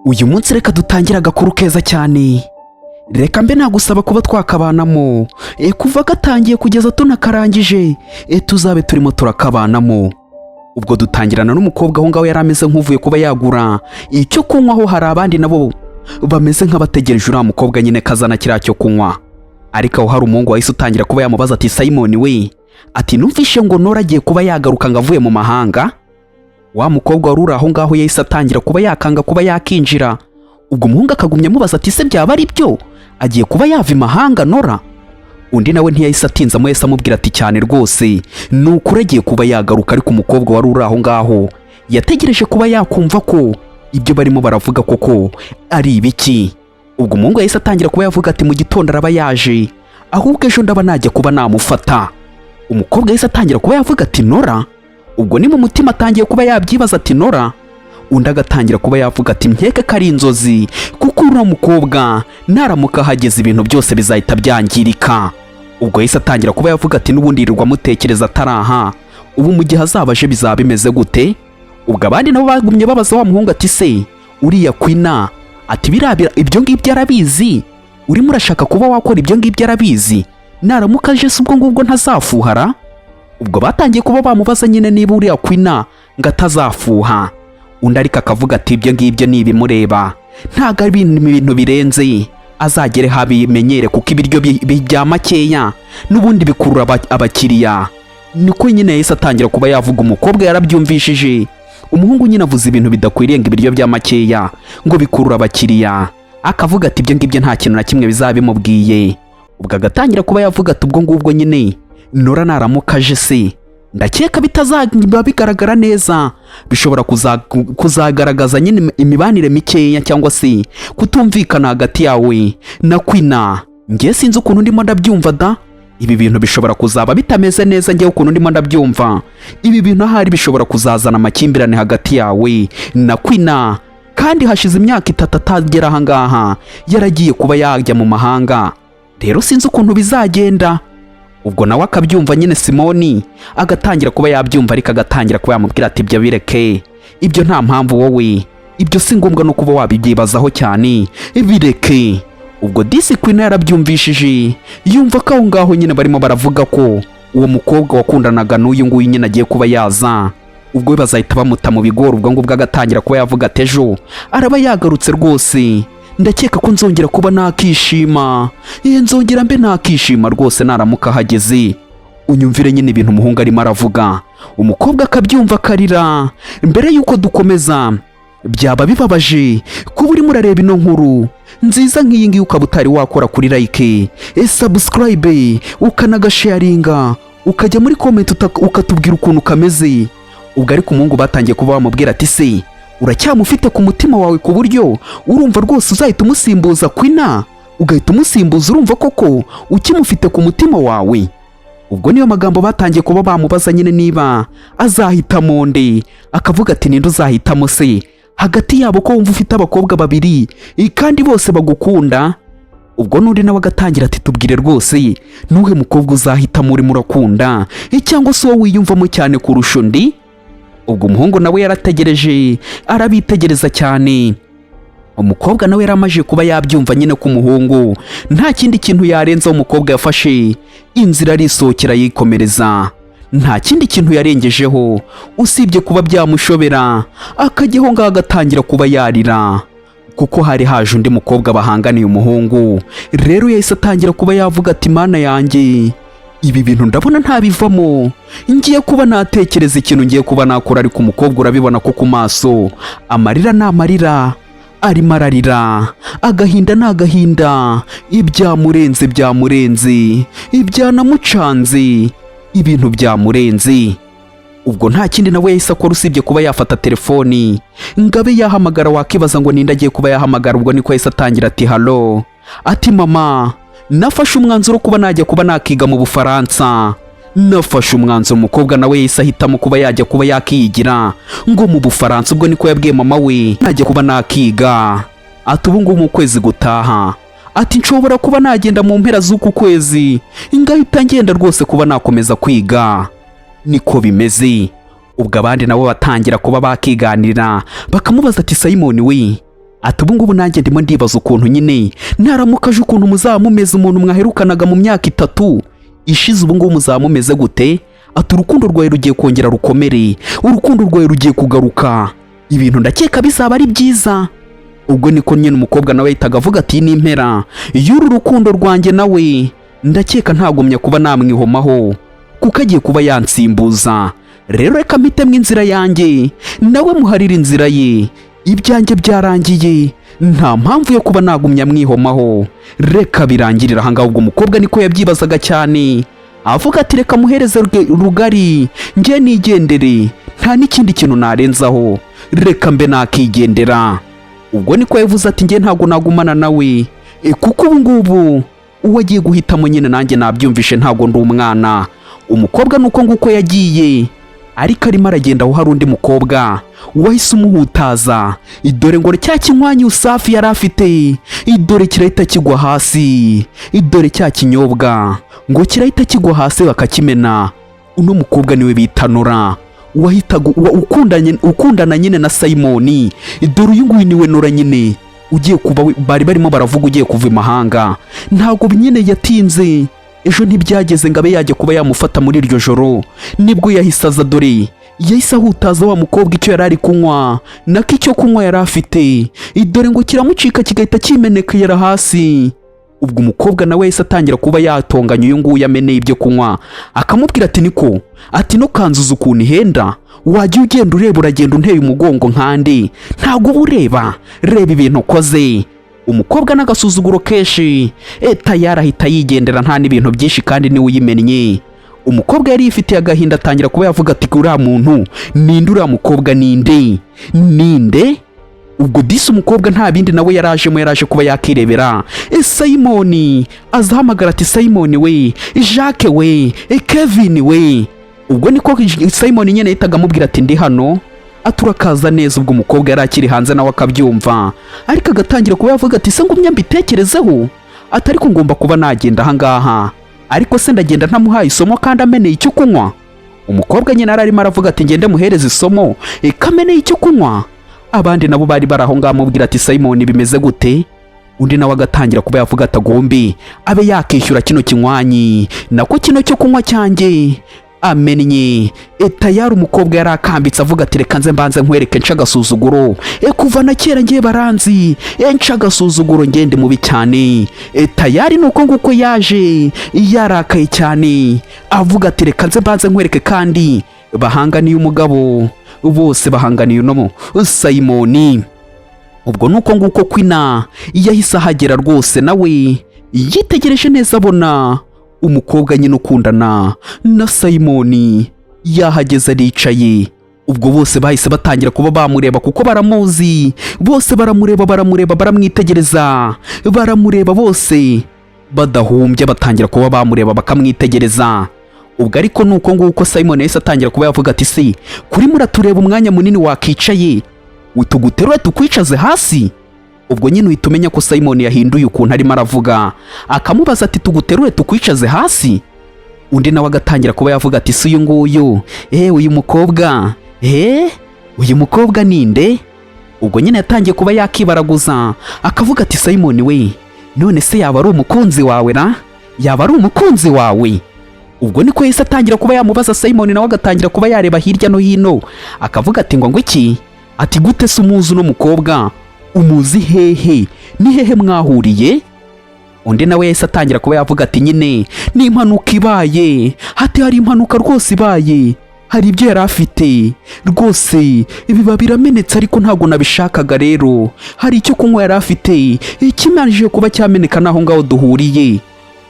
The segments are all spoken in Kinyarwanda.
Uyu munsi reka dutangire agakuru keza cyane. Reka mbe nagusaba kuba twakabanamo kuva gatangiye kugeza tunakarangije, tuzabe turimo turakabanamo. Ubwo dutangirana n'umukobwa aho ngaho yari ameze nk'uvuye kuba yagura icyo kunywa, aho hari abandi nabo bameze nk'abategereje uriya mukobwa nyine kazana kiriya cyo kunywa. Ariko aho hari umuhungu wahise utangira kuba yamubaza ati: "Simon we," ati, "numvishe ngo Nora agiye kuba yagaruka ngo avuye mu mahanga." Wa mukobwa wari uri aho ngaho yahise atangira kuba yakanga kuba yakinjira. Ubwo umuhungu akagumya amubaza ati: "Se byaba ari byo, agiye kuba yava imahanga Nora?" Undi nawe ntiyahise atinzamo, yahise amubwira ati: "Cyane rwose, ni ukuri agiye kuba yagaruka." Ariko umukobwa wari uri aho ngaho yategereje kuba yakumva ko ibyo barimo baravuga koko ari ibiki. Ubwo umuhungu yahise atangira kuba yavuga ati: "Mu gitondo araba yaje, ahubwo ejo ndaba najya kuba namufata." Umukobwa yahise atangira kuba yavuga ati: "Nora?" Ubwo ni mu mutima atangiye kuba yabyibaza ati: "Nora?" Undi agatangira kuba yavuga ati: "Nkeke ko ari inzozi, kuko uriya mukobwa naramuka ahageze ibintu byose bizahita byangirika." Ubwo yahise atangira kuba yavuga ati: "N'ubundi yirirwa amutekereza ataraha, ubu mu gihe azaba aje bizaba bimeze gute?" Ubwo abandi nabo bagumye babaza wa muhungu ati: "Se uriya Kwina," ati, "biriya ibyo ngibyo arabizi? Urimo urashaka kuba wakora ibyo ngibyo arabizi? Naramuka aje se ubwo ngubwo ntazafuhara?" Ubwo batangiye kuba bamubaza nyine niba uriya Kwina ngo atazafuha. Undi ariko akavuga ati: "Ibyo ngibyo ni ibimureba, ntabwo ari ibintu birenze, azagere habimenyere, kuko ibiryo bya makeya n'ubundi bikurura abakiriya." Niko nyine yahise atangira kuba yavuga. Umukobwa yarabyumvishije, umuhungu nyine avuze ibintu bidakwiriye, ngo ibiryo bya makeya ngo bikurura abakiriya. Akavuga ati ibyo ngibyo nta kintu na kimwe bizaba bimubwiye. Ubwo agatangira kuba yavuga ati: "Ubwo ngubwo nyine Nora naramuka aje se, ndakeka bitazaba bigaragara neza, bishobora kuzagaragaza nyine imibanire mikeya cyangwa se kutumvikana hagati yawe na Kwina. Njye sinzi ukuntu ndimo ndabyumva da, ibi bintu bishobora kuzaba bitameze neza. Njyewe ukuntu ndimo ndabyumva, ibi bintu ahari bishobora kuzazana amakimbirane hagati yawe na Kwina, kandi hashize imyaka 3 atagera ahangaha, yaragiye kuba yajya mu mahanga. Rero sinzi ukuntu bizagenda." Ubwo nawe akabyumva nyine, Simoni agatangira kuba yabyumva, ariko agatangira kuba yamubwira ati: "Ibyo bireke, ibyo nta mpamvu, wowe ibyo si ngombwa no kuba wabibyibazaho cyane, bireke." Ubwo disi Kwina yarabyumvishije, yumva ko aho ngaho nyine barimo baravuga ko uwo mukobwa wakundanaga n'uyu nguyu nyine agiye kuba yaza, ubwo we bazahita bamuta mu bigori. Ubwo ngubwo agatangira kuba yavuga ati: "Ejo araba yagarutse rwose, ndakeka ko nzongera kuba nakishima, nzongera mbe nakishima rwose naramuka ahageze." Unyumvire nyine ibintu umuhungu arimo aravuga, umukobwa akabyumva akarira. Mbere y'uko dukomeza, byaba bibabaje kuba urimo urareba ino nkuru nziza nk'iyi ngiyi ukaba utari wakora kuri like, subscribe, ukanagasharinga, ukajya muri comment ukatubwira ukuntu kameze. Ubwo ariko umuhungu batangiye kuba bamubwira ati: "Se uracyamufite ku mutima wawe ku buryo urumva rwose uzahita umusimbuza Kwina, ugahita umusimbuza? Urumva koko ukimufite ku mutima wawe?" Ubwo niyo magambo batangiye kuba bamubaza nyine, niba azahitamo nde. Akavuga ati: "Ninde uzahitamo se hagati yabo, ko wumva ufite abakobwa babiri kandi bose bagukunda?" Ubwo n'undi nawe agatangira ati: "Tubwire rwose, nuhe mukobwa uzahitamo urimo urakunda, cyangwa se uwo wiyumvamo cyane kurusha undi?" Ubwo umuhungu nawe yarategereje, arabitegereza cyane. Umukobwa nawe yaramaje kuba yabyumva nyine ko umuhungu nta kindi kintu yarenzaho. Umukobwa yafashe inzira arisohokera, yikomereza, nta kindi kintu yarengejeho usibye kuba byamushobera, akajyaho ngaho agatangira kuba yarira, kuko hari haje undi mukobwa bahanganiye umuhungu. Rero yahise atangira kuba yavuga ati: "Mana yanjye, ibi bintu ndabona ntabivamo, ngiye kuba natekereza ikintu ngiye kuba nakora." Ariko umukobwa urabibona ko ku maso amarira ni amarira, arimo ararira, agahinda ni agahinda, ibyamurenze byamurenze, ibyanamucanze, ibintu byamurenze. Ubwo nta kindi nawe yahise akora usibye kuba yafata telefoni ngo abe yahamagara. Wakibaza ngo ninde agiye kuba yahamagara. Ubwo niko yahise atangira ati: "Hello," ati, "mama, nafashe umwanzuro kuba najya kuba nakiga mu Bufaransa, nafashe umwanzuro." Umukobwa nawe yahise ahitamo kuba yajya kuba yakiyigira ngo mu Bufaransa. Ubwo niko yabwiye mama we, najya kuba nakiga, ati ubu ngubu mu kwezi gutaha, ati nshobora kuba nagenda mu mpera z'uku kwezi, ngahita ngenda rwose kuba nakomeza kwiga. Niko bimeze. Ubwo abandi nabo batangira kuba bakiganirira, bakamubaza ati: "Simon we." Ati: "Ubu ngubu nanjye ndimo ndibaza ukuntu nyine naramuka aje, ukuntu muzaba mumeze, umuntu mwaherukanaga mu myaka 3 ishize, ubu ngubu muzaba mumeze gute?" Ati: "Urukundo rwawe rugiye kongera rukomere, urukundo rwawe rugiye kugaruka, ibintu ndakeka bizaba ari byiza." Ubwo niko nyine umukobwa nawe yahitaga avuga ati: "Ni impera y'uru rukundo rwanjye nawe, ndakeka ntagumya kuba namwihomaho kuko agiye kuba yansimbuza. Rero reka mpitemo inzira yanjye, nawe muharire inzira ye. Ibyanjye byarangiye, nta mpamvu yo kuba nagumya mwihomaho, reka birangirire ahangaha." Ubwo umukobwa niko yabyibazaga cyane, avuga ati: "Reka muhereze rugari, njye nigendere, nta n'ikindi kintu narenzaho, reka mbe nakigendera." Ubwo niko yavuze ati: "Njye ntabwo nagumana nawe, kuko ubu ngubu uwo agiye guhitamo nyine nanjye nabyumvishe, ntabwo ndi umwana." Umukobwa nuko nguko yagiye, ariko arimo aragenda aho hari undi mukobwa wahise umuhutaza. Idore ngo cya kinywanyi Usafi yari afite, idore kirahita kigwa hasi, idore cya kinyobwa ngo kirahita kigwa hasi bakakimena. Uno mukobwa niwe bita Nora, wahitaga ukundana nyine na Simoni. Dore uyu nguyu niwe Nora nyine ugiye kuba bari barimo baravuga, ugiye kuva imahanga. Ntabwo nyine yatinze, ejo ntibyageze ngo abe yajya kuba yamufata. Muri iryo joro nibwo yahise aza. Dore yahise ahutaza wa mukobwa icyo yari ari kunywa, nako icyo kunywa yari afite, dore ngo kiramucika kigahita kimenekera hasi. Ubwo umukobwa nawe yahise atangira kuba yatonganya uyu nguyu ameneye ibyo kunywa, akamubwira ati: "Niko," ati, "no kanzuza ukuntu ihenda, wajya ugenda ureba, uragenda unteye umugongo nkandi, ntabwo uba ureba, reba ibintu ukoze." Umukobwa n'agasuzuguro kenshi, tayari ahita yigendera, nta n'ibintu byinshi kandi niwe uyimennye. Umukobwa yari yifitiye agahinda, atangira kuba yavuga ati: "Uriya muntu ninde? Uriya mukobwa ninde? Ninde?" Ubwo disi umukobwa nta bindi nawe yarajemo, yaraje kuba yakirebera Simoni. Azahamagara ati: "Simoni we, Jacques we, Kevin we." Ubwo niko Simoni nyine yahitaga amubwira ati: "Ndi hano." Aturakaza neza. Ubwo umukobwa yari akiri hanze nawe akabyumva, ariko agatangira kuba yavuga ati: "Se ngumya mbitekerezeho?" Ati: "Ariko ngomba kuba nagenda ahangaha, ariko se ndagenda ntamuhaye isomo kandi ameneye icyo kunywa?" Umukobwa nyine yari arimo aravuga ati: "Ngende muhereze isomo kameneye icyo kunywa?" Abandi nabo bari bari aho ngaho amubwira ati: "Simoni, bimeze gute?" Undi nawe agatangira kuba yavuga ati: "Agombe abe yakishyura kino kinywanyi, nako kino cyo kunywa cyanjye amennye." Tayari umukobwa yari akambitse, avuga ati: "Reka nze mbanze nkwereke nca agasuzuguro. Kuva na kera ngiye baranzi, nca agasuzuguro, ngende mubi cyane." Tayari nuko nguko yaje yarakaye cyane, avuga ati: "Reka nze mbanze nkwereke." Kandi bahanganiye umugabo, bose bahanganiye uno Simoni. Ubwo nuko nguko Kwina yahise ahagera rwose, nawe yitegereje neza abona umukobwa nyine ukundana na Simoni yahageze, aricaye. Ubwo bose bahise batangira kuba bamureba kuko baramuzi. Bose baramureba, baramureba, baramwitegereza, baramureba bose badahumbya, batangira kuba bamureba bakamwitegereza. Ubwo ariko nuko nguko Simon yahise atangira kuba yavuga ati: "Si kuri muratureba umwanya munini, wakicaye tuguterure tukwicaze hasi?" Ubwo nyine uhita umenya ko Simon yahinduye ukuntu arimo aravuga, akamubaza ati: "Tuguterure tukwicaze hasi?" Undi nawe agatangira kuba yavuga ati: "Si uyu nguyu, uyu mukobwa, uyu mukobwa ninde?" Ubwo nyine yatangiye kuba yakibaraguza, akavuga ati: "Simon we, none se yaba ari umukunzi wawe ra? Yaba ari umukunzi wawe?" Ubwo niko yahise atangira kuba yamubaza. Simon nawe agatangira kuba yareba hirya no hino, akavuga ati: Ngo iki?" Ati: "Gute se umuzi? Uno mukobwa umuzi hehe? Ni hehe mwahuriye?" Undi nawe yahise atangira kuba yavuga ati: "Nyine ni impanuka ibaye." Hati: "Hari impanuka rwose ibaye, hari ibyo yari afite rwose biba biramenetse, ariko ntabwo nabishakaga. Rero hari icyo kunywa yari afite ikimanjije kuba cyameneka n'aho ngaho duhuriye."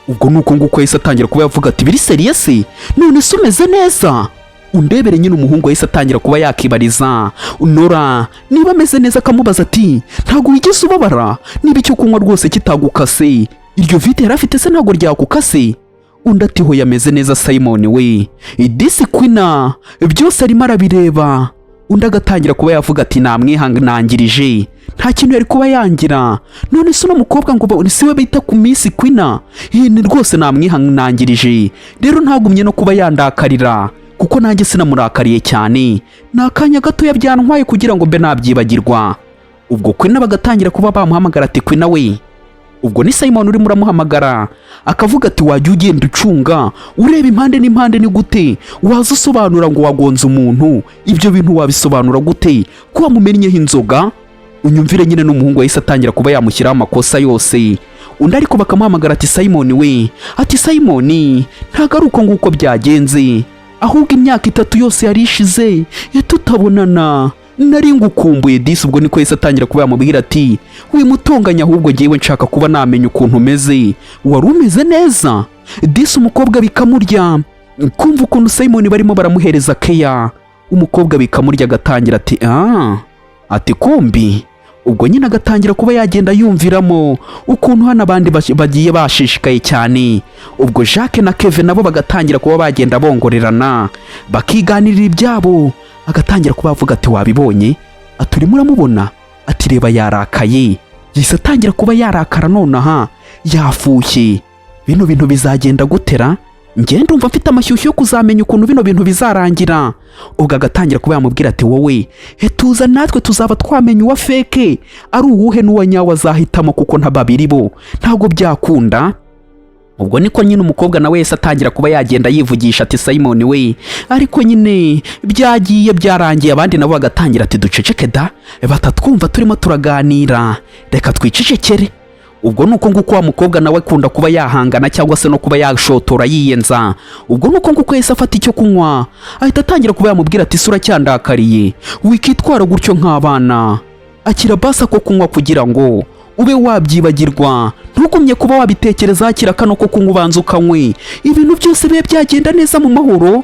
Ubwo ni uko nguko yahise atangira kuba yavuga ati: "Biri sérieux se? None se umeze neza? Undebere." Nyine umuhungu yahise atangira kuba yakibariza Nora niba ameze neza, akamubaza ati: "Ntabwo wigeze ubabara? Niba icyo kunywa rwose kitagukase, iryo vide yari afite se ntabwo ryakukase?" Undi ati: "Hoya, ameze neza, Simon we." Disi Kwina byose arimo arabireba. Undi agatangira kuba yavuga ati: "Namwihanangirije, nta kintu yari kuba yangira. None se uno mukobwa ngo si we bita ku Miss Kwina? Ni rwose namwihanangirije, rero ntagumye no kuba yandakarira kuko nanjye sinamurakariye cyane, ni akanya gatoya byantwaye kugira ngo mbe nabyibagirwa." Ubwo Kwina bagatangira kuba bamuhamagara ati: "Kwina we." Ubwo ni Simon urimo uramuhamagara, akavuga ati: "Wajya ugenda ucunga, ureba impande n'impande. Ni gute waza usobanura ngo wagonze umuntu? Ibyo bintu wabisobanura gute ko wamumennyeho inzoga?" Unyumvire nyine, n'umuhungu yahise atangira kuba yamushyiraho amakosa yose. Undi ariko bakamuhamagara ati: "Simon we." Ati: "Simon, ntabwo ari uko nguko byagenze, ahubwo imyaka 3 yose yari ishize tutabonana, nari ngukumbuye disi." Ubwo niko yahise atangira kuba yamubwira ati: "Wimutonganya, ahubwo ngewe nshaka kuba namenya ukuntu umeze. Wari umeze neza disi." Umukobwa bikamurya kumva ukuntu Simon barimo baramuhereza keya. Umukobwa bikamurya, agatangira ati: "Ah," ati: "Kumbi." Ubwo nyine agatangira kuba yagenda yumviramo ukuntu hano abandi bagiye bashishikaye cyane. Ubwo Jacques na Kevin nabo bagatangira kuba bagenda bongorerana, bakiganirira ibyabo. Agatangira kuba avuga ati: "Wabibonye?" Ati: "Urimo uramubona?" Ati: "Reba, yarakaye, yahise atangira kuba yarakara nonaha, yafushye. Bino bintu bizagenda gutera? Njye ndumva mfite amashyushyu yo kuzamenya ukuntu bino bintu bizarangira." Ubwo agatangira kuba yamubwira ati: "Wowe tuza, natwe tuzaba twamenya uwa fake ari uwuhe n'uwa nyawe azahitamo, kuko nta babiri bo ntabwo byakunda." Ubwo niko nyine umukobwa nawe yahise atangira kuba yagenda yivugisha ati: "Simon we, ariko nyine byagiye byarangiye." Abandi nabo bagatangira ati: "Duceceke da, batatwumva turimo turaganira, reka twicecekere." Ubwo ni uko nguko wa mukobwa nawe akunda kuba yahangana cyangwa se no kuba yashotora yiyenza. Ubwo ni uko nguko yahise afata icyo kunywa, ahita atangira kuba yamubwira ati: "Isura cyandakariye, wikitwara gutyo nk'abana, akira basi ko kunywa kugira ngo ube wabyibagirwa, ntugumye kuba wabitekereza. Akira kano ko kunywa, ubanza ukanywe, ibintu byose bibe byagenda neza mu mahoro."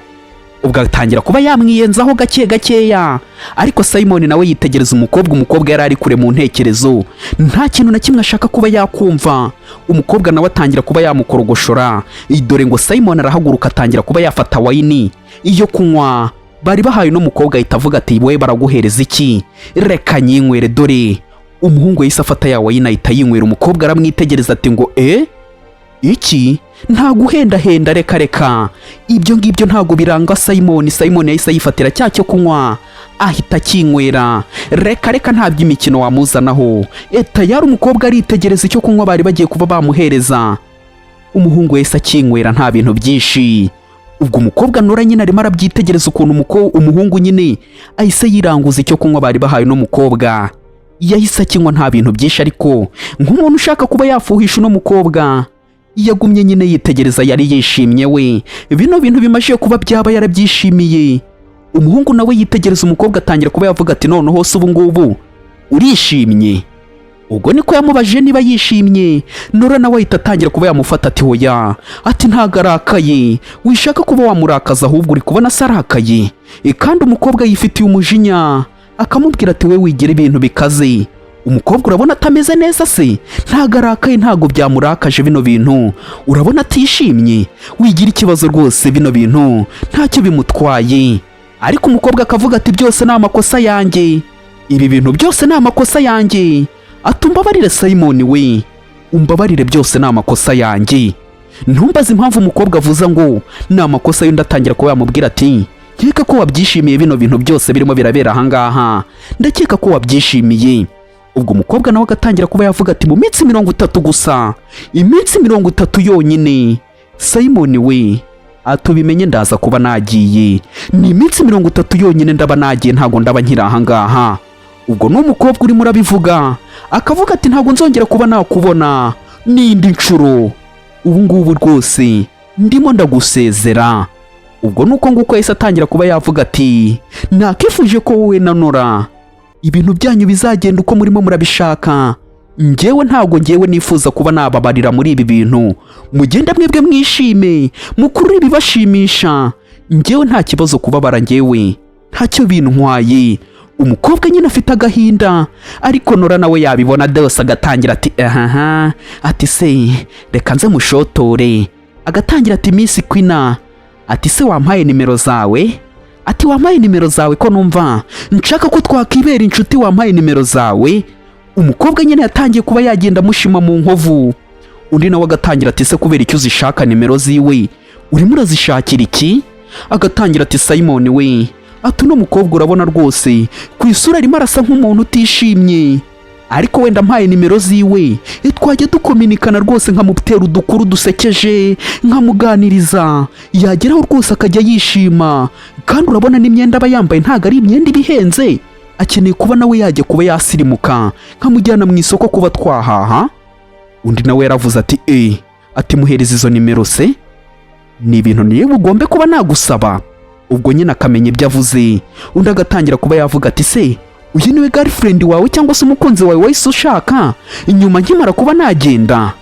Ubwo atangira kuba yamwiyenzaho gake gakeya, ariko Simon nawe yitegereza umukobwa. Umukobwa yari ari kure mu ntekerezo, nta kintu na kimwe ashaka kuba yakumva. Umukobwa nawe atangira kuba yamukorogoshora. Dore ngo Simon arahaguruka, atangira kuba yafata wine iyo kunywa bari bahaye uno mukobwa, ahita avuga ati: "We, baraguhereza iki? Reka nyinywere." Dore umuhungu yahise afata ya wine, ahita yinywera. Umukobwa aramwitegereza ati: "Ngo e iki? Nta guhendahenda, reka reka, ibyo ngibyo ntabwo biranga Simon." Simon yahise yifatira cya cyo kunywa, ahita akinywera. Reka reka, nta by'imikino wamuzanaho. Tayari umukobwa aritegereza icyo kunywa bari bagiye kuba bamuhereza. Umuhungu yahise akinywera nta bintu byinshi. Ubwo umukobwa Nora nyine arimo arabyitegereza ukuntu umuhungu nyine ahise yiranguza icyo kunywa bari bahaye uno mukobwa. Yahise akinywa nta bintu byinshi, ariko nk'umuntu ushaka kuba yafuhisha uno mukobwa, yagumye nyine yitegereza. Yari yishimye we, bino bintu bimaze kuba byaba yarabyishimiye. Umuhungu nawe yitegereza umukobwa, atangira kuba yavuga ati: "Noneho se ubu ngubu urishimye?" Ubwo niko yamubajije niba yishimye. Nora nawe ahita atangira kuba yamufata ati: "Hoya," ati: "Ntago arakaye, wishaka kuba wamurakaza, ahubwo uri kubona se arakaye?" Kandi umukobwa yifitiye umujinya, akamubwira ati: "We wigira ibintu bikaze, umukobwa urabona atameze neza se? Ntago arakaye, ntago byamurakaje bino bintu, urabona atishimye? Wigira ikibazo rwose, bino bintu ntacyo bimutwaye." Ariko umukobwa akavuga ati: "Byose ni amakosa yanjye, ibi bintu byose ni amakosa yanjye." Ati: "Umbabarire Simon we, umbabarire, byose ni amakosa yanjye." Ntumbaze impamvu umukobwa avuze ngo ni amakosa y'undi. Atangira kuba yamubwira ati: "Nkeka ko wabyishimiye, bino bintu byose birimo birabera ahangaha, ndakeka ko wabyishimiye." Ubwo umukobwa nawe agatangira kuba yavuga ati: "Mu minsi 30 gusa, iminsi 30 yonyine, Simon we, atubimenye, ndaza kuba nagiye. Ni iminsi 30 yonyine, ndaba nagiye, ntabwo ndaba nkiri ahangaha." Ubwo ni umukobwa urimo urabivuga, akavuga ati: "Ntabwo nzongera kuba nakubona n'indi nshuro, ubu ngubu rwose ndimo ndagusezera." Ubwo ni uko nguko yahise atangira kuba yavuga ati: "Nakifuje ko wowe na Nora ibintu byanyu bizagenda uko murimo murabishaka. Njyewe ntabwo njyewe nifuza kuba nababarira muri ibi bintu. Mugende mwebwe mwishime, mukurure ibibashimisha, njyewe nta kibazo, kubabara njyewe ntacyo bintwaye." Umukobwa nyine afite agahinda, ariko Nora nawe yabibona dose, agatangira ati: "Ahaha," ati: "Se reka nze mushotore." Agatangira ati: "Miss Kwina," ati: "Se wampaye nimero zawe?" Ati: "Wampaye nimero zawe ko numva nshaka ko twakibera inshuti? Wampaye nimero zawe?" Umukobwa nyine yatangiye kuba yagenda amushima mu nkovu. Undi nawe agatangira ati: "Se kubera icyo uzishaka nimero ziwe? Urimo urazishakira iki?" Agatangira ati: "Simon we," ati: "uno mukobwa urabona rwose ku isura arimo arasa nk'umuntu utishimye." Ariko wenda mpaye nimero ziwe, twajya dukominikana rwose, nkamutera udukuru dusekeje, nkamuganiriza, yageraho rwose akajya yishima. Kandi urabona n'imyenda aba yambaye ntabwo ari imyenda iba ihenze. Akeneye kuba nawe yajya kuba yasirimuka, nkamujyana mu isoko kuba twahaha." Undi nawe yaravuze ati: "E, ati muhereza izo nimero se, ni ibintu niyo bugombe kuba nagusaba." Ubwo nyine akamenya ibyo avuze. Undi agatangira kuba yavuga ati: "Se uyu niwe girlfriend wawe cyangwa se umukunzi wawe wahise ushaka inyuma nkimara kuba nagenda?"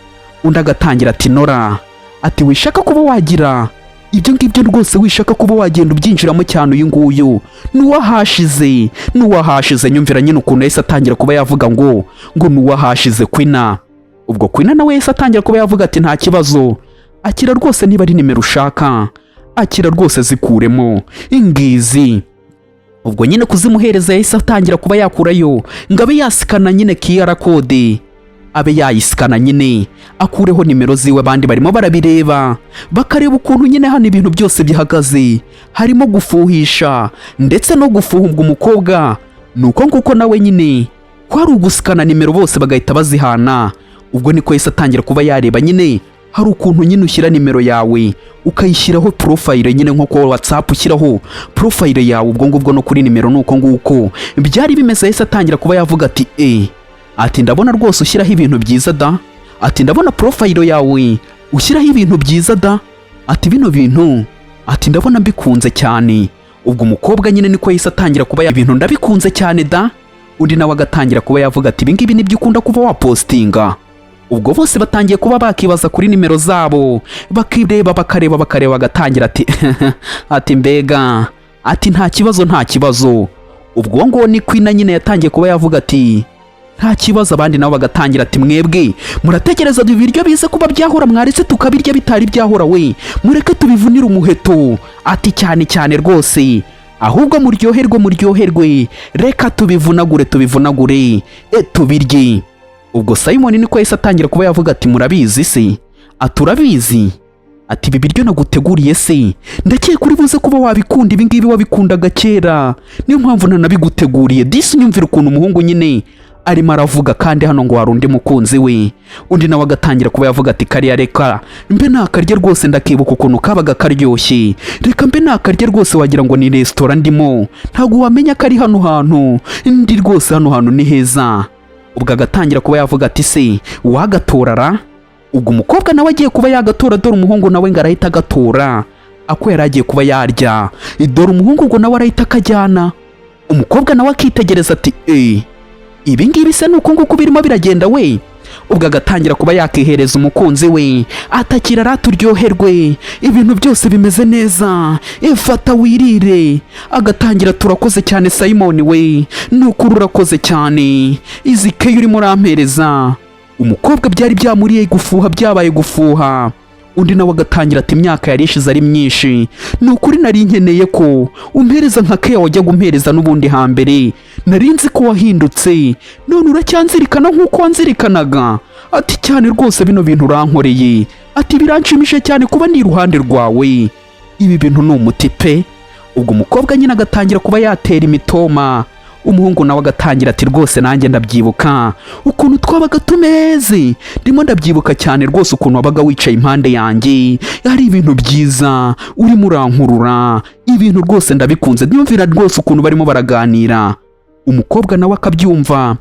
Undi agatangira ati: "Nora," ati, "wishaka kuba wagira ibyo ngibyo rwose, wishaka kuba wagenda ubyinjiramo cyane. Uyu nguyu n'uwahashize, n'uwahashize." Nyumvira nyine ukuntu yahise atangira kuba yavuga ngo n'uwahashize Kwina. Ubwo Kwina nawe yahise atangira kuba yavuga ati: "Nta kibazo, akira rwose, niba ari nimero ushaka, akira rwose, zikuremo ingizi." Ubwo nyine kuzimuhereza, yahise atangira kuba yakurayo ngo abe yasikana nyine QR code, abe yayisikana nyine akureho nimero ziwe. Abandi barimo barabireba, bakareba ukuntu nyine hano ibintu byose bihagaze, harimo gufuhisha ndetse no gufuhubwa umukobwa. Ni uko nguko nawe nyine kwari ugusikana nimero, bose bagahita bazihana. Ubwo niko yahise atangira kuba yareba nyine, hari ukuntu nyine ushyira nimero yawe ukayishyiraho profile nyine, nko kuri WhatsApp ushyiraho profile yawe, ubwo ngubwo no kuri nimero ni uko nguko byari bimeze. Yahise atangira kuba yavuga ati: "E," ati, "ndabona rwose ushyiraho ibintu byiza da," ati, "ndabona profile yawe ushyiraho ibintu byiza da," ati, "bino bintu," ati, "ndabona mbikunze cyane." Ubwo umukobwa nyine niko yahise atangira kuba ibintu ndabikunze cyane da. Undi nawe agatangira kuba yavuga ati: "Ibingibi nibyo ukunda kuba wapostinga?" Ubwo bose batangiye kuba bakibaza kuri nimero zabo, bakireba, bakareba, bakareba, bagatangira ati mbega, ati nta kibazo, nta kibazo. Ubwo nguwo ni Kwina nyine yatangiye kuba yavuga ati: "Nta kibazo." Abandi nabo bagatangira ati: "Mwebwe muratekereza ibiryo bize kuba byahora? Mwaretse tukabirya bitari byahora we, mureke tubivunire umuheto." Ati: "Cyane cyane rwose, ahubwo muryoherwe, muryoherwe, reka tubivunagure, tubivunagure, tubirye." Ubwo Simon niko yahise atangira kuba yavuga ati: "Murabizi se?" Ati: "Urabizi," ati, "ibi biryo naguteguriye se, ndakeka uri buze kuba wabikunda. Ibi ngibi wabikundaga kera, niyo mpamvu nanabiguteguriye." Disi nyumvira ukuntu umuhungu nyine arimo aravuga, kandi hano ngo hari undi mukunzi we. Undi nawe agatangira kuba yavuga ati: "Kariya reka mbe nakarya rwose, ndakibuka ukuntu kabaga karyoshye, reka mbe nakarya rwose, wagira ngo ni resitora ndimo, ntabwo wamenya ko ari hano hantu ndi rwose, hano hantu ni heza." Ubwo agatangira kuba yavuga ati: "Se wagatora ra?" Ubwo umukobwa nawe agiye kuba yagatora, dore umuhungu nawe ngo arahita agatora ako yari agiye kuba yarya. Dore umuhungu ngo nawe arahita akajyana. Umukobwa nawe akitegereza ati: "Eee, ibi ngibi se ni uku nguku birimo biragenda we?" Ubwo agatangira kuba yakihereza umukunzi we, atakira araturyoherwe, ibintu byose bimeze neza, ifata wirire. Agatangira: "Turakoze cyane Simon we, ni ukuri urakoze cyane, izi care urimo urampereza." Umukobwa byari byamuriye gufuha, byabaye gufuha. Undi nawe agatangira ati: "Imyaka yari ishize ari myinshi, ni ukuri nari nkeneye ko umpereza nka care wajyaga umpereza n'ubundi hambere. Nari nzi ko wahindutse, none uracyanzirikana nk'uko wanzirikanaga." Ati: "Cyane rwose, bino bintu urankoreye," ati, "biranshimishije cyane kuba ndi iruhande rwawe, ibi bintu ni umuti pe." Ubwo umukobwa nyine agatangira kuba yatera imitoma. Umuhungu nawe agatangira ati: "Rwose nanjye ndabyibuka ukuntu twabaga tumeze, ndimo ndabyibuka cyane rwose ukuntu wabaga wicaye impande yanjye, ari ibintu byiza, urimo urankurura, ibintu rwose ndabikunze." Nyumvira rwose ukuntu barimo baraganira, umukobwa nawe akabyumva.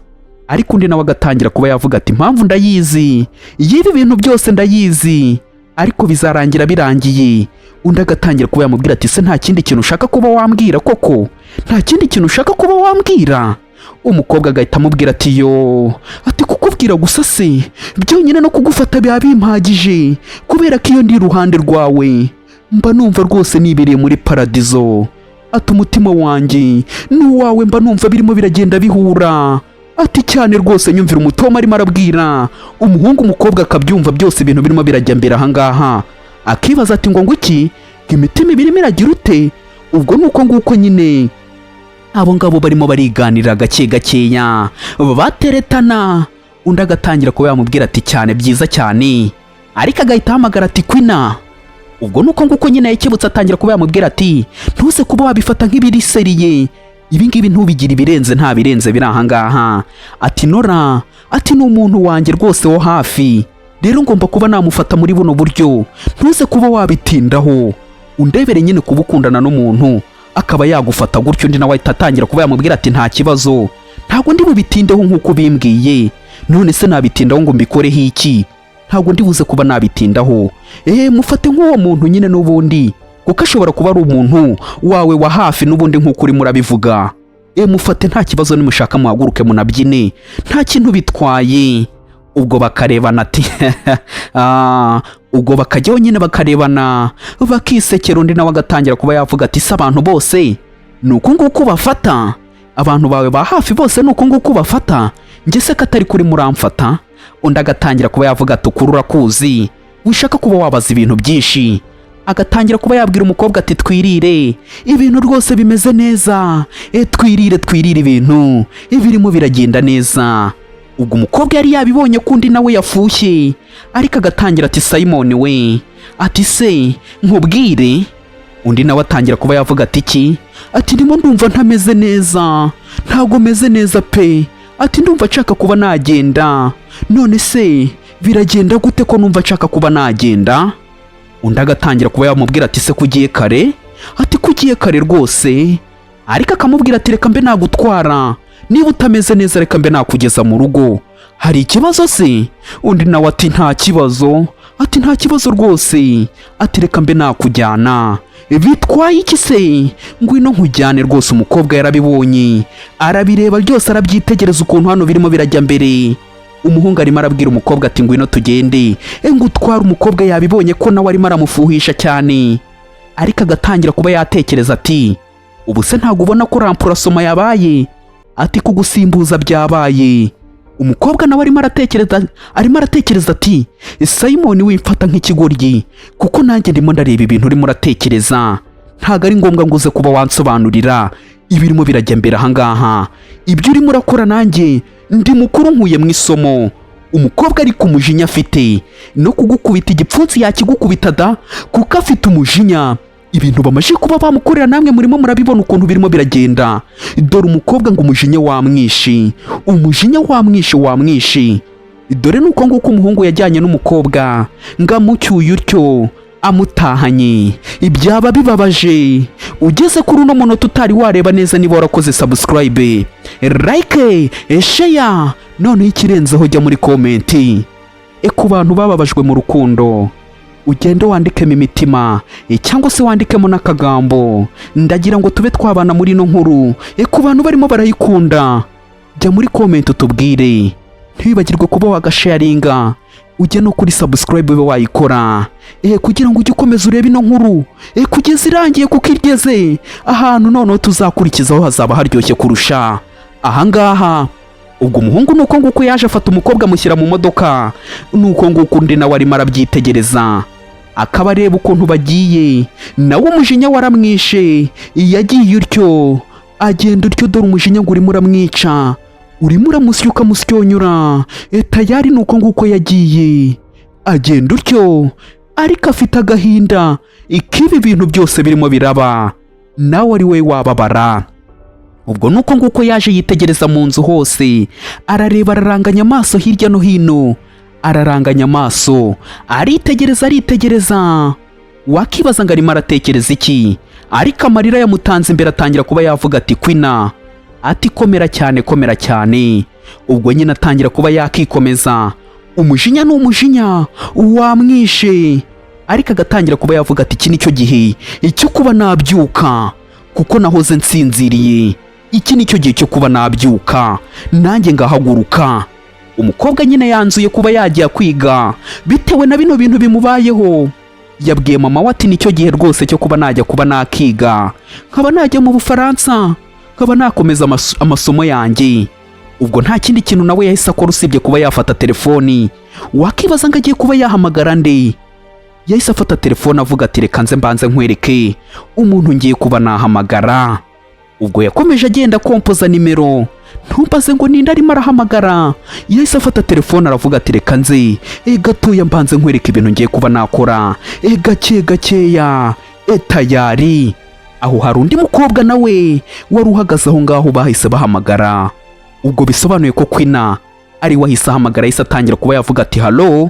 Ariko undi nawe agatangira kuba yavuga ati: "Impamvu ndayizi y'ibi bintu byose, ndayizi, ariko bizarangira birangiye." Undi agatangira kuba yamubwira ati: "Se nta kindi kintu ushaka kuba wambwira koko? Nta kindi kintu ushaka kuba wambwira?" Umukobwa agahita amubwira ati: "Yo," ati, "kukubwira gusa se byonyine no kugufata biba bimpagije, kubera ko iyo ndi iruhande rwawe mba numva rwose nibereye muri paradizo," ati, "umutima wanjye n'uwawe mba numva birimo biragenda bihura," ati, "cyane rwose." Nyumvira umutoma arimo arabwira umuhungu, umukobwa akabyumva byose, ibintu birimo birajya mbere ahangaha. Akibaza ati: "Ngo iki, imitima ibirimo iragira ute?" Ubwo ni uko nguko nyine abo ngabo barimo bariganirira gake gakeya, bateretana. Undi agatangira kuba yamubwira ati: "Cyane, byiza cyane." Ariko agahita ahamagara ati: "Kwina." Ubwo ni uko nguko nyine yakebutse, atangira kuba yamubwira ati: "Ntuze kuba wabifata nk'ibiri sérieux, ibi ngibi ntubigire ibirenze, nta birenze biri ahangaha." Ati: "Nora Ati ni umuntu wanjye rwose wo hafi, rero ngomba kuba namufata muri buno buryo. Ntuze kuba wabitindaho, undebere nyine kuba ukundana n'umuntu akaba yagufata gutyo. Undi nawe ahita atangira kuba yamubwira ati nta kibazo, ntabwo ndi bubitindeho nk'uko bimbwiye. None se nabitindaho ngo mbikoreho iki? Ntabwo ndi buze kuba nabitindaho. Mufate nk'uwo muntu nyine n'ubundi, kuko ashobora kuba ari umuntu wawe wa hafi n'ubundi nk'uko urimo urabivuga. Mufate, nta kibazo, nimushaka muhaguruke munabyine, nta kintu bitwaye. Ubwo bakarebana ati "Ah," ubwo bakajyaho nyine bakarebana bakisekera. Undi nawe agatangira kuba yavuga ati se abantu bose ni uku nguku bafata? Abantu bawe ba hafi bose ni uku nguku bafata? Njye se ko atari kuri muramfata? Undi agatangira kuba yavuga ati ukuri urakuzi, wishaka kuba wabaza ibintu byinshi. Agatangira kuba yabwira umukobwa ati twirire, ibintu rwose bimeze neza, twirire, twirire, ibintu ibirimo biragenda neza. Ubwo umukobwa yari yabibonye ko undi nawe yafushye, ariko agatangira ati Simon we, ati se nkubwire? Undi nawe atangira kuba yavuga ati iki? Ati ndimo ndumva ntameze neza, ntabwo meze neza pe. Ati ndumva nshaka kuba nagenda. None se biragenda gute ko numva nshaka kuba nagenda? Undi agatangira kuba yamubwira ati se kugiye kare? Ati kugiye kare rwose. Ariko akamubwira ati reka mbe nagutwara, niba utameze neza reka mbe nakugeza mu rugo, hari ikibazo se? Undi nawe ati nta kibazo, ati nta kibazo rwose, ati reka mbe nakujyana, bitwaye iki se? Ngwino nkujyane rwose. Umukobwa yarabibonye, arabireba byose, arabyitegereza ukuntu hano birimo birajya mbere. Umuhungu arimo arabwira umukobwa ati ngwino tugende ngo utware. Umukobwa yabibonye ko nawe arimo aramufuhisha cyane, ariko agatangira kuba yatekereza ati ubu se ntabwo ubona ko remplacement yabaye? Ati kugusimbuza byabaye. Umukobwa nawe arimo aratekereza ati Simon, wimfata nk'ikigoryi, kuko nanjye ndimo ndareba ibintu urimo uratekereza. Ntabwo ari ngombwa ngo uze kuba wansobanurira ibirimo birajya mbere ahangaha. Ibyo urimo urakora nanjye ndi mukuru, nkuye mu isomo. Umukobwa ariko umujinya afite, no kugukubita igipfunsi yakigukubita da, kuko afite umujinya. Ibintu bamaze kuba bamukorera namwe murimo murabibona ukuntu birimo biragenda. Dore umukobwa ngo umujinya wamwishe, umujinya wamwishe, wamwishe. Dore nuko nguko umuhungu yajyanye n'umukobwa ngo amucyuye utyo amutahanye. Ibyaba bibabaje ugeze kuri uno munota utari wareba neza niba warakoze subscribe, like, share. Noneho ikirenzeho, jya muri comment. Ku bantu bababajwe mu rukundo, ugende wandikemo imitima cyangwa se wandikemo n'akagambo, ndagira ngo tube twabana muri ino nkuru. Ku bantu barimo barayikunda, jya muri comment utubwire. Ntiwibagirwe kuba wagasharinga, ujye no kuri subscribe ube wayikora kugira ngo ujye ukomeza urebe ino nkuru kugeza irangiye, kuko igeze ahantu noneho tuzakurikizaho hazaba haryoshye kurusha ahangaha. Ubwo umuhungu nuko nguko yaje afata umukobwa amushyira mu modoka, nuko nguko undi nawe arimo arabyitegereza, akaba areba ukuntu bagiye. Nawe umujinya waramwishe, yagiye utyo, agenda utyo. Dore umujinya ngo urimo uramwica, urimo uramusya ukamusyonyura. Tayari nuko nguko yagiye, agenda utyo, ariko afite agahinda k'ibi bintu byose birimo biraba. Nawe ari we wababara. Ubwo nuko nguko yaje yitegereza mu nzu hose, arareba, araranganya amaso hirya no hino, araranganya amaso, aritegereza, aritegereza. Wakibaza ngo arimo aratekereza iki? Ariko amarira yamutanze imbere, atangira kuba yavuga ati kwina, ati komera cyane, komera cyane. Ubwo nyine atangira kuba yakikomeza. Umujinya ni umujinya wamwishe, ariko agatangira kuba yavuga ati iki nicyo gihe cyo kuba nabyuka, kuko nahoze nsinziriye. Iki nicyo gihe cyo kuba nabyuka nanjye ngahaguruka. Umukobwa nyine yanzuye kuba yajya kwiga bitewe na bino bintu bimubayeho. Yabwiye mama we ati nicyo gihe rwose cyo kuba najya kuba nakiga, nkaba najya mu Bufaransa, nkaba nakomeza amasomo yanjye. Ubwo nta kindi kintu nawe yahise akora usibye kuba yafata telefoni. Wakibaza ngo agiye kuba yahamagara nde? Yahise afata telefone, avuga ati reka nze mbanze nkwereke umuntu ngiye kuba nahamagara. Ubwo yakomeje agenda akompoza nimero, ntumbaze ngo ninde arimo arahamagara. Yahise afata telefone, aravuga ati reka nze gatoya mbanze nkwereke ibintu ngiye kuba nakora gake gakeya. Tayari aho hari undi mukobwa nawe wari uhagaze aho ngaho bahise bahamagara. Ubwo bisobanuye ko Kwina Ari we ahise ahamagara, ahise atangira kuba yavuga ati: "Hello."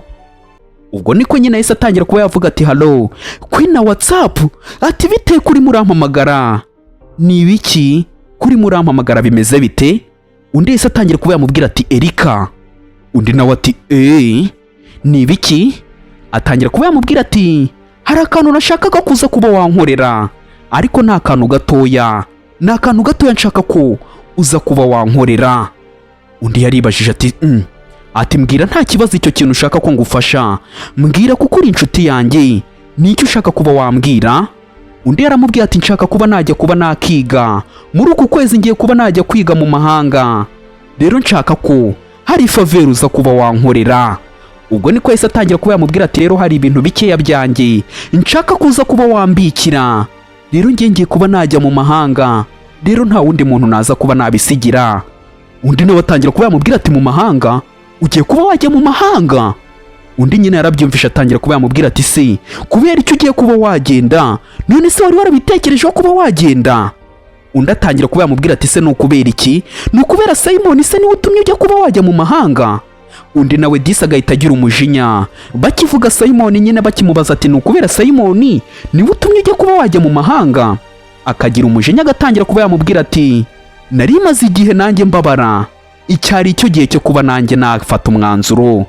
Ubwo niko nyine ahise atangira kuba yavuga ati: "Hello Kwina, what's up?" Ati: "Bite kuri murampamagara? Ni ibiki kuri murampamagara? Bimeze bite?" Undi yahise atangira kuba yamubwira ati: "Erika." Undi nawe ati: "Eee, ni ibiki?" Atangira kuba yamubwira ati: "Hari akantu nashakaga kuza kuba wankorera, ariko ni akantu gatoya, ni akantu gatoya nshaka ko uza kuba wankorera." Undi yaribajije ati: Ati: "Mbwira, nta kibazo, icyo kintu ushaka ko ngufasha, mbwira kuko uri inshuti yanjye, ni icyo ushaka kuba wambwira." Undi yaramubwiye ati: "Nshaka kuba najya kuba nakiga muri uku kwezi, ngiye kuba najya kwiga mu mahanga, rero nshaka ko hari favor uza kuba wankorera." Ubwo niko yahise atangira kuba yamubwira ati: "Rero hari ibintu bikeya byanjye nshaka kuza kuba wambikira, rero ngiye kuba najya mu mahanga, rero nta wundi muntu naza kuba nabisigira." Undi nawe atangira kuba yamubwira ati: "Mu mahanga? Ugiye kuba wajya mu mahanga?" Undi nyine yarabyumvishe, atangira kuba yamubwira ati: "Se kubera icyo ugiye kuba wagenda? None se wari warabitekerejeho kuba wagenda?" Undi atangira kuba yamubwira ati: "Se ni ukubera iki? Ni ukubera Simon se niwe utumye ujya kuba wajya mu mahanga?" Undi nawe disi agahita agira umujinya. Bakivuga Simon nyine, bakimubaza ati: "Ni ukubera Simon niwe utumye ujya kuba wajya mu mahanga?" Akagira umujinya, agatangira kuba yamubwira ati: "Nari maze igihe nanjye mbabara, icyari icyo gihe cyo kuba nanjye nafata umwanzuro."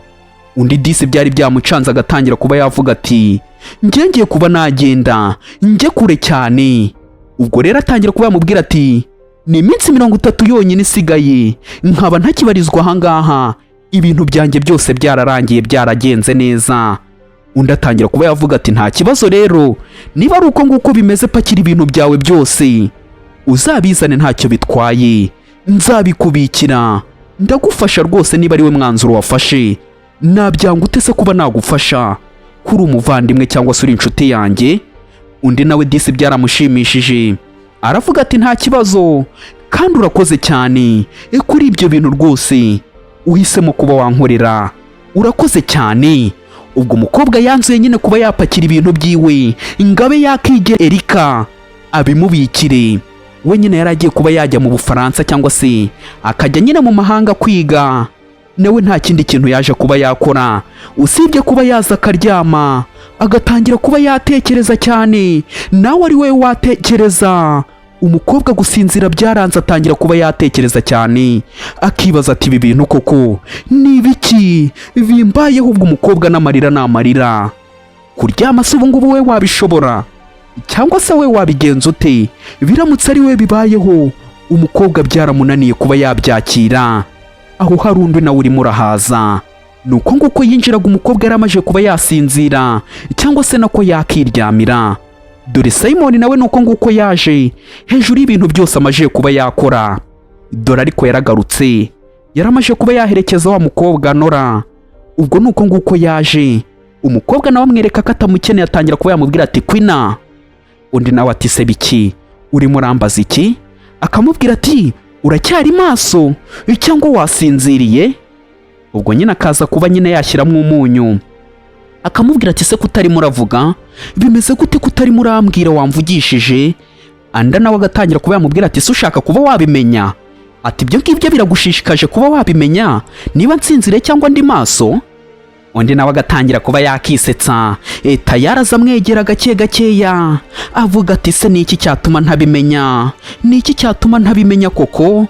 Undi disi byari byamucanze, agatangira kuba yavuga ati: "Njye ngiye kuba nagenda njye kure cyane." Ubwo rero atangira kuba yamubwira ati: "Ni iminsi 30 yonyine isigaye nkaba ntakibarizwa ahangaha, ibintu byanjye byose byararangiye, byaragenze neza." Undi atangira kuba yavuga ati: "Nta kibazo rero, niba ari uko nguko bimeze, pakira ibintu byawe byose uzabizane, ntacyo bitwaye, nzabikubikira, ndagufasha rwose. Niba ari we mwanzuro wafashe, nabyanga ute se kuba nagufasha kuri umuvandimwe cyangwa se uri inshuti yanjye?" Undi nawe disi byaramushimishije, aravuga ati: "Nta kibazo, kandi urakoze cyane kuri ibyo bintu rwose uhisemo kuba wankorera, urakoze cyane." Ubwo umukobwa yanzuye nyine kuba yapakira ibintu byiwe ngabe yakigera Erika abimubikire. We nyine yari agiye kuba yajya mu Bufaransa cyangwa se akajya nyine mu mahanga kwiga. Nawe nta kindi kintu yaje kuba yakora usibye kuba yaza akaryama, agatangira kuba yatekereza cyane. Nawe ari we watekereza, umukobwa gusinzira byaranze, atangira kuba yatekereza cyane, akibaza ati: "Ibi bintu koko ni ibiki bimbayeho?" Ubwo umukobwa n'amarira ni amarira. Kuryama se ubu ngubu we wabishobora, cyangwa se we wabigenza ute biramutse ari we bibayeho? Umukobwa byaramunaniye kuba yabyakira. Aho hari undi nawe urimo urahaza. Ni uko nguko yinjiraga, umukobwa yari amaze kuba yasinzira cyangwa se nako yakiryamira. Dore Simon nawe ni uko nguko yaje hejuru y'ibintu byose amaze kuba yakora. Dore ariko yaragarutse, yaramaze kuba yaherekeza wa mukobwa Nora. Ubwo ni uko nguko yaje, umukobwa nawe amwereka ko atamukeneye, atangira kuba yamubwira ati: "Kwina." Undi nawe ati: "Se biki? Urimo urambaza iki?" Akamubwira ati: "Uracyari maso cyangwa wasinziriye?" Ubwo nyine akaza kuba nyine yashyiramo umunyu, akamubwira ati: "Se kutarimo uravuga, bimeze gute? Kutarimo urambwira, wamvugishije?" Anda nawe agatangira kuba yamubwira ati: "Se ushaka kuba wabimenya?" Ati: "Ibyo ngibyo biragushishikaje kuba wabimenya niba nsinziriye cyangwa ndi maso?" Undi nawe agatangira kuba yakisetsa, tayari aza amwegera gake gakeya, avuga ati: "Se ni iki cyatuma ntabimenya? Ni iki cyatuma ntabimenya koko?"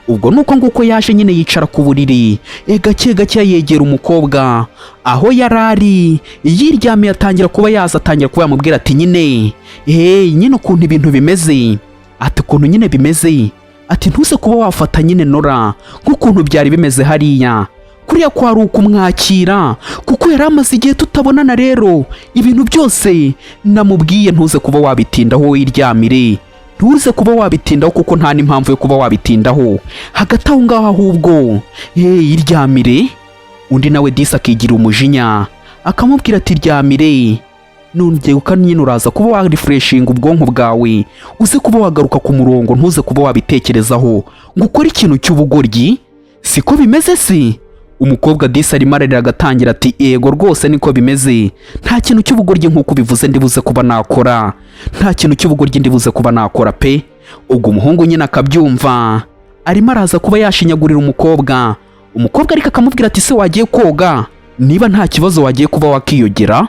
Ubwo nuko nguko yaje nyine yicara ku buriri, gake gake yegera umukobwa aho yari ari yiryamiye, atangira kuba yaza, atangira kuba yamubwira ati: "Nyine nyine ukuntu ibintu bimeze," ati: "ukuntu nyine bimeze," ati: "ntuze kuba wafata nyine Nora nk'ukuntu byari bimeze hariya, kuriya kwari ukumwakira kuko yari amaze igihe tutabonana. Rero ibintu byose namubwiye ntuze kuba wabitindaho, wiryamire, ntuze kuba wabitindaho kuko nta n'impamvu yo kuba wabitindaho hagati aho ngaho, ahubwo iryamire." Undi nawe disi akigira umujinya, akamubwira ati: "Ryamire, nongeye nyine uraza kuba warefreshinga ubwonko bwawe, uze kuba wagaruka ku murongo, ntuze kuba wabitekerezaho ngo ukore ikintu cy'ubugoryi, siko bimeze si?" Umukobwa disi arimo ararira, agatangira ati: "Yego rwose niko bimeze, nta kintu cy'ubugoryi nk'uko ubivuze ndibuze kuba nakora, nta kintu cy'ubugoryi ndibuze kuba nakora pe." Ubwo umuhungu nyine akabyumva, arimo araza kuba yashinyagurira umukobwa. Umukobwa ariko akamubwira ati: "Se wagiye koga? Niba nta kibazo wagiye kuba wakiyogera."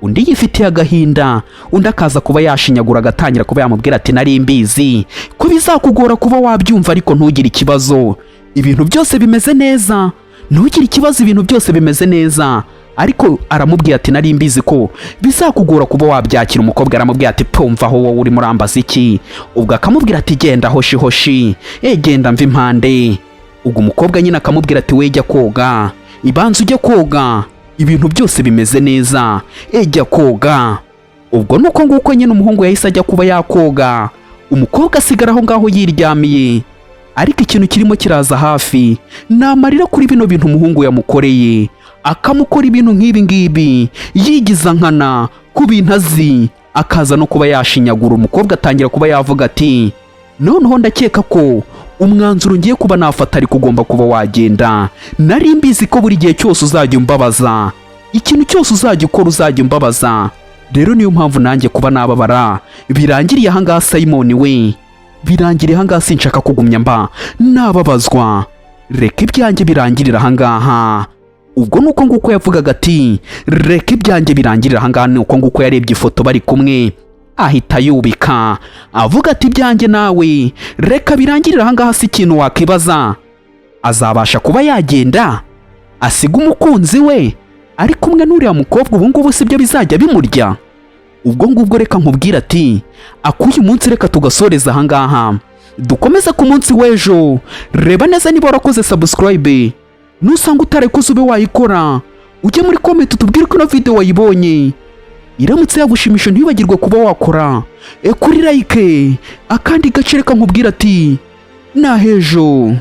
Undi yifitiye agahinda, undi akaza kuba yashinyagura, agatangira kuba yamubwira ati: "Nari mbizi ko bizakugora kuba wabyumva, ariko ntugire ikibazo, ibintu byose bimeze neza, ntugire ikibazo, ibintu byose bimeze neza." Ariko aramubwira ati: "Nari mbizi ko bizakugora kuba wabyakira." Umukobwa aramubwira ati: "Pumva, aho wowe urimo urambaza iki?" Ubwo akamubwira ati: "Genda hoshi hoshi, genda mva impande." Ubwo umukobwa nyine akamubwira ati: "Wejya koga, ibanza ujye koga, ibintu byose bimeze neza, ejya koga." Ubwo nuko nguko nyine umuhungu yahise ajya kuba yakoga, umukobwa asigara aho ngaho yiryamiye. Ariko ikintu kirimo kiraza hafi ni amarira kuri bino bintu umuhungu yamukoreye, akamukora ibintu nk'ibi ngibi yigiza nkana ku bintu azi, akaza no kuba yashinyagura. Umukobwa atangira kuba yavuga ati: "Noneho ndakeka ko umwanzuro ngiye kuba nafata ariko ugomba kuba wagenda. Nari mbizi ko buri gihe cyose uzajya umbabaza, ikintu cyose uzajya ukora uzajya umbabaza. Rero niyo mpamvu nanjye kuba nababara birangiriye ahangaha. Simon we, birangiriye ahangaha, sinshaka kugumya mba nababazwa, reka ibyanjye birangirire ahangaha." Ubwo ni uko nguko yavugaga ati: "Reka ibyanjye birangirire ahangaha." Ni uko nguko yarebye ifoto bari kumwe, ahita yubika, avuga ati: "Ibyanjye nawe reka birangirire ahangaha." Si ikintu wakibaza, azabasha kuba yagenda asiga umukunzi we ari kumwe n'uriya mukobwa ubu ngubu? Si byo bizajya bimurya? Ubwo ngubwo reka nkubwire ati: akuyu munsi reka tugasoreza ahangaha, dukomeze ku munsi w'ejo. Reba neza niba warakoze subscribe, nusanga utarayikoze ube wayikora, ujye muri comment utubwire ko ino video wayibonye. Iramutse yagushimisha, ntiwibagirwe kuba wakora kuri like. Akandi gace, reka nkubwire ati nahejo.